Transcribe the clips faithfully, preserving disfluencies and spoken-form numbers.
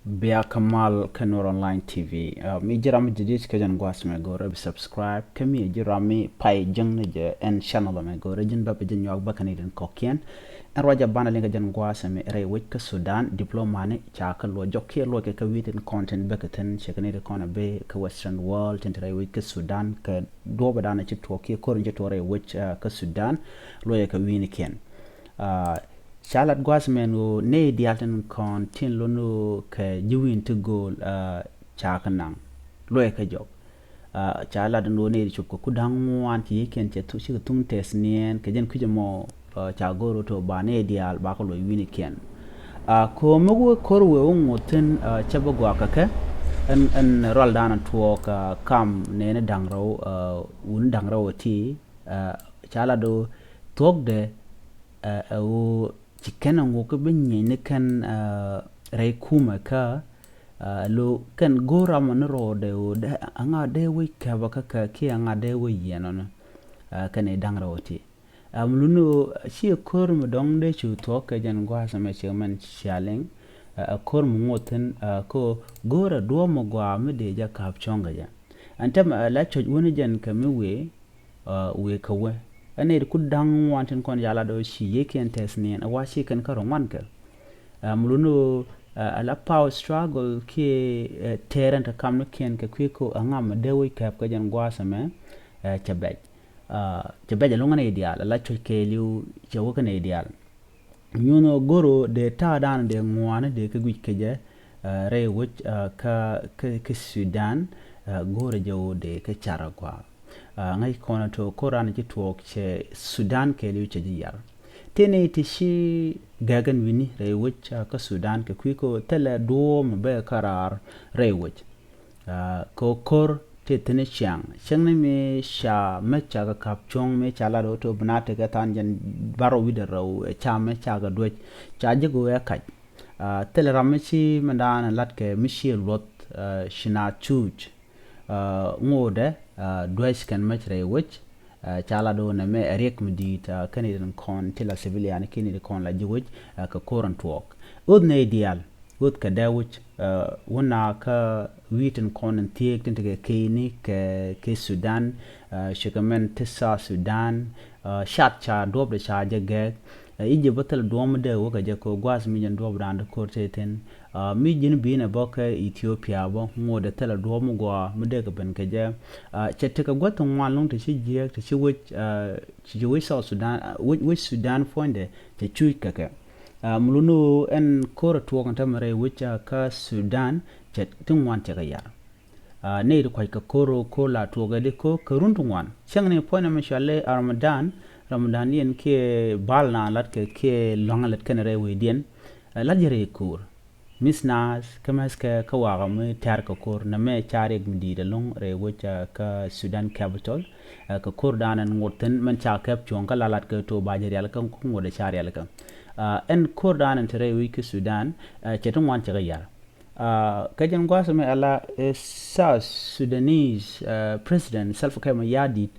Bia kä mal kä Nuer Online T V. Mi ji̱ ram mi jadid kä jɛn gua̱a̱th mɛ go̱rɛ bi subscribe kä mi ji̱ ram mi pay ji̱n ni jɛ ɛn channel mɛ go̱rɛ ji̱n bɛ bi ji̱ nyuak bä kä ni din kɔkiɛn. Ɛn ruac a banɛ liŋ kä jɛn gua̱a̱th mɛ rɛy wec kä Sudan diplomani ca kä luɔc jɔk kiɛ luɔc kɛ kä wi̱i̱ tin kɔn tin bä kä thin cɛ kä ni din kɔn a bɛ kä Western world tin ti rɛy wec kä Sudan kä duɔbɛ danɛ ci tuɔk kiɛ korin ci tuɔk rɛy wec kä Sudan luɔc kɛ wi̱i̱ ni kiɛn. Ca lat gua̱a̱th mɛn ɣöö nɛy diaal tin kɔn tin lon ɣöö kɛ ji̱ wi̱i̱n ti gööl ca kɛ naŋ luɔc kɛ jɔk. Ca lat in ɣöö nɛy ti cop kɛ ku da̱ŋ ŋuan ci yiëëkiɛn cɛ cikɛ thuŋ tɛth niɛɛn kɛ jɛn kui̱c ɛmɔ ca go̱o̱r ɣöö tɔ ba nɛy diaal bakɛ luɔc wi̱i̱nikiɛn. Ko̱o̱m mi wee ko̱r wee wä ŋuɔ̱t thi̱n cɛ bi gɔaa kɛ kɛ ɛn rualdan a tuɔɔk kam nɛɛni da̱ŋ rɛw wuni da̱ŋ rɛw ɛ ti. Ca lat ɣöö thuɔ̱kdɛ ɛ ɣöö ci kɛn a ŋuɔ̱k kä bi nyieny ni kɛn rɛy kumɛ kä lo kɛn go̱o̱r ramɔ ni rɔɔdɛ ɣöö dee aŋa dee wec kɛpä kä kɛ kiɛ aŋa dee wec yiɛn ɔni kɛn i̱ da̱ŋ rɛw ti. Am luni ɣöö ci ko̱r mi dɔ̱ŋ dee cu thuɔ̱k kɛ jɛn gua̱a̱th ɛmɛ cɛ mɛn cia liŋ. Ɛ ko̱r mi ŋuɔ̱t thi̱n kä ɣöö go̱o̱rɛ duɔ̱ɔ̱p mi gɔaa mi dee jɛ ka̱p cɔ̱ŋ kɛ jɛ. Ɛn tɛmɛ la cuɔ̱c wuni jɛn kɛ mi wëë wëë kä wee ɛn nɛy ti ku da̱ŋ ŋuan tin kɔn ca lat ɣöö ci yiëëkiɛn tɛth niɛn ɛ wa ci kɛn kä rɔ ŋuan kɛ. Am luni ɣöö ɛ la power struggle kiɛ tɛɛrɛn te kamnikiɛn kɛ kui̱ kä ɛ ŋam ɛ dee wec kɛp kä jɛn gua̱a̱th ɛmɛ cɛ bɛc. Cɛ bɛc ɛlɔ̱ŋ ɛ nɛy diaal ɛ la cuɔ̱c kɛɛliw cɛ wä kä nɛy diaal. Nyuɔ̱n ɣöö go̱r ɣöö dee ta̱a̱ da̱a̱n dee ŋuani dee kä guic kecɛ rɛy wec kä kä Sudan. Go̱rɛ jɛ ɣöö dee kä car a gɔaa. Ŋäc kɔn ɛ to̱ ko̱r da̱a̱n ci tuɔɔk cɛ Sudan kɛɛliw cɛ ji̱ yar. Tëë nɛy ti ci gɛ̈k ɛn wi̱ni rɛy wec kä Sudan kɛ kui̱ kä thilɛ duɔ̱ɔ̱p mi bɛ kä raar rɛy wec. Kɛ ko̱r ti thi̱n ciaŋ cäŋ ni mi ca mɛ ca kɛ ka̱p cuɔ̱ŋ mi ca lat ɣöö ti ɣöö bi na tekɛ than jɛn barɔw wi̱cdɛ rɛw ca mɛ ca kɛ duec ca jek ɣöö ɛ kac. Thilɛ ram mi ci mɛndan lat kɛ mi ciɛ luɔth ci na cuuc ŋo̱o̱dɛ duec kɛn mɛ ci rɛy wec. Ca lat ɣöö nɛmɛ ɛ riɛk mi di̱i̱t kɛn i̱ tin kɔn ti la civilian ki̱n i̱ tin kɔn la ji̱ wec kɛ ko̱r ɛn tuɔɔk. Ɣöth nɛy diaal ɣöth kɛ dee wec wä na kä wi̱i̱ tin kɔn in thiëëk tin tekɛ keyni kɛ kɛ Sudan. Cikɛ mɛn ti South Sudan cat ca duɔ̱pdɛ ca jɛ gɛɛk. Egypt bä thilɛ duɔ̱ɔ̱p mi dee wä kɛ jɛ kɛ gua̱a̱th mi jɛn duɔ̱ɔ̱p da̱a̱n ti ko̱r tëë thi̱n. Mi ji̱n bi̱i̱nɛ bä kä Ethiopia bä ŋotdɛ thilɛ duɔ̱ɔ̱p mi gɔaa mi dee kɛ ben kɛ jɛ. Cɛ tekɛ gua̱th ti ŋuan lo̱ŋ ti ci jiääk ti ci wec ci wec South Sudan wec wec Sudan puɔ̱nydɛ cɛ cuc kɛ kɛ. Muluni ɣöö ɛn ko̱r a tuɔɔk ɛn tämɛ rɛy wec kä Sudan cɛ ti ŋuan cɛ kɛ yar. Nɛy ti kua̱c kɛ ko̱r ɣöö ko̱r la tuɔɔk ɛ di ko̱r kɛ run ti ŋuan cäŋ ni puɔ̱nydɛ mi cɔal i̱ Ramadan. Ramadan yɛn kiɛ bal na lat kɛ kiɛ lua̱ŋ lät kɛn rɛy wecdiɛn. Lat jɛ rɛy ko̱r. Miss Naath kä mɛ̈thkɛ kä wakä mi tɛ̈r kɛ ko̱r nɛmɛ ca riɛk mi di̱i̱t ɛlɔ̱ŋ rɛy wec kä Sudan capital. Kɛ ko̱r da̱a̱n ɛn ŋot thi̱n mɛn ca kɛp cuɔ̱ŋ kä la lat kɛ to̱ ba jɛ rialikä kä ŋot ɛ ca rialikä. Ɛn ko̱r da̱a̱n ɛn te rɛy wec kä Sudan cɛ ti ŋuan cɛ kɛ yar. Kä jɛn gua̱a̱th ɛmɛ ala South Sudanese President Salva Kiir Mayardit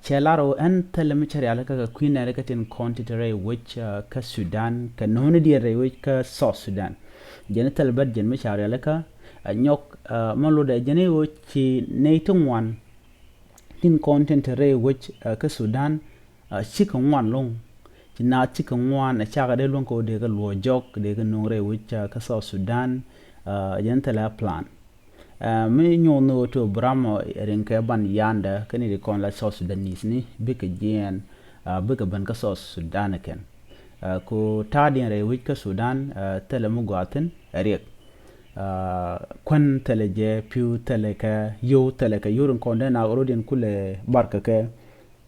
cɛ lar ɣöö ɛn thilɛ mi cɛ rialikä kɛ kui̱ nɛɛri kä tin kɔn ti te rɛy wec kä Sudan kɛ no̱o̱ni diɛn rɛy wec kä South Sudan. Jɛn thilɛ bät jɛn mi ca rialikä nyɔk mɛ lotdɛ jɛn i̱ ɣöö ci nɛy ti ŋuan tin kɔn tin te rɛy wec kä Sudan. Cikɛ ŋuan lo̱ŋ ci naath cikɛ ŋuan ɛ cakɛ dee luäŋ kɛ ɣöö dee kɛ luɔ̱c jɔk dee kɛ no̱o̱ŋ rɛy wec kä South Sudan. Jɛn thilɛ plan. Mi nyuɔth ni ɣöö ti ɣöö bi ram ɔ riŋ kɛ ban yandɛ kä ni ri kɔn la South Sudanese ni bikɛ jiɛɛn bikɛ ben kä South Sudan kɛn. Ko ta̱a̱diɛn rɛy wec kä Sudan thilɛ mi gɔaa thi̱n ɛ riɛk. Kuän thilɛ jɛ pi̱w thilɛ kɛ yio̱w thilɛ kɛ yio̱w rin kɔn dee na rot yɛn kulɛ bar kɛ kɛ.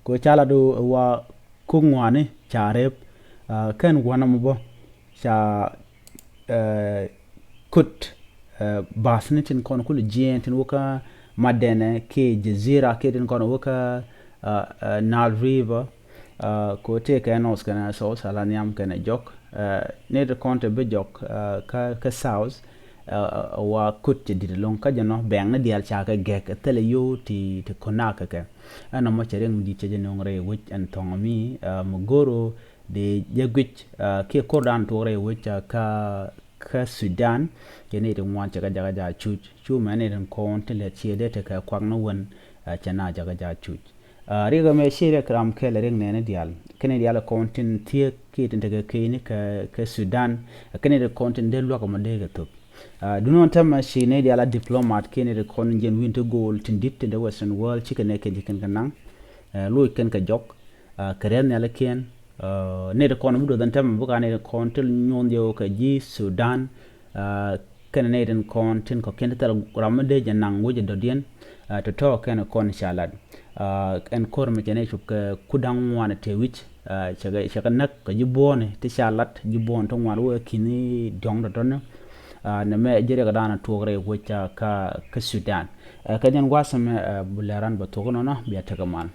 Ko ca lat ɣöö wa kuk ŋuani ca rep kɛn gua̱n amɔ bä ca kut bath ni tin kɔn kul jiɛn tin wä kä Madɛnɛ kiɛ Jazira kiɛ tin kɔn wä kä Nile River. Ko tëë kɛ north kɛnɛ south ala nhiam kɛnɛ jɔk. Ni ti kɔn te bi jɔk kä kä south. Wa kut cɛ dit loŋ kä jɛ nɔ bɛŋ ni diaal ca kɛ gɛk thilɛ yo̱o̱ ti ti konak kɛ kɛ. Ɛn nɔmɔ cɛ riɛŋ mi dit cɛ jɛ no̱o̱ŋ rɛy wec ɛn thɔŋ mi mi go̱o̱r ɣöö dee jɛ guic kiɛ ko̱r dan tuɔɔk rɛy wec kä kä Sudan, cɛ nɛy ti ŋuan cɛ kɛ jakä jaa cuc. Cu mɛ nɛy tin kɔn tin lɛ ciɛ dee tekɛ kuak ni wen, cɛ na jakä jaa cuc. Riɛk ɛmɛ ci riɛk ram kɛl riɛk nɛɛni diaal. Kɛn nɛy diaal kɔn tin thiek kiɛ tin tekɛ keyni kɛ Sudan. Kɛn nɛy ti kɔn tin dee luak ɛmɔ dee kɛ thop. Duŋni ɛn tämɛ ci nɛy diaal a diplomat kiɛ nɛy ti kɔn jɛn wi̱n ti go̱o̱l tin di̱t tin te Western world, cikɛ nɛy kɛn ci kɛn kɛ naŋ. Loc kɛn kɛ jɔk kɛ riɛth nhialikiɛn. Nɛy ti kɔn bi duɔth ɛn tämɛ bikɛ nɛy ti kɔn ti nyuɔ̱n jɛ wä kɛ ji̱ Sudan. Kɛn nɛy tin kɔn tin kɔ̱kiɛn ti thil ram mi dee jɛ naŋ wec ɛ dɔ̱diɛn. Tɔ̱tɔ̱ kɛn kɔn ca lat. Ɛn ko̱r mi cɛ nɛy cop kɛ ku da̱ŋ ŋuan tëë wi̱c. Cɛ kɛ näk kɛ ji̱ buɔ̱ɔ̱ni ti ca lat, ji̱ buɔ̱ɔ̱n ti ŋuan wä ki̱ni diɔ̱ŋ tɔ̱tɔ̱ni. Nɛ mɛ ji̱ riɛk dan tuɔɔk rɛy wec kä Sudan. Kɛ jɛn gua̱a̱th ɛmɛ bi lɛran bɛ thuɔ̱k inɔnɔ, bia tekɛ mal.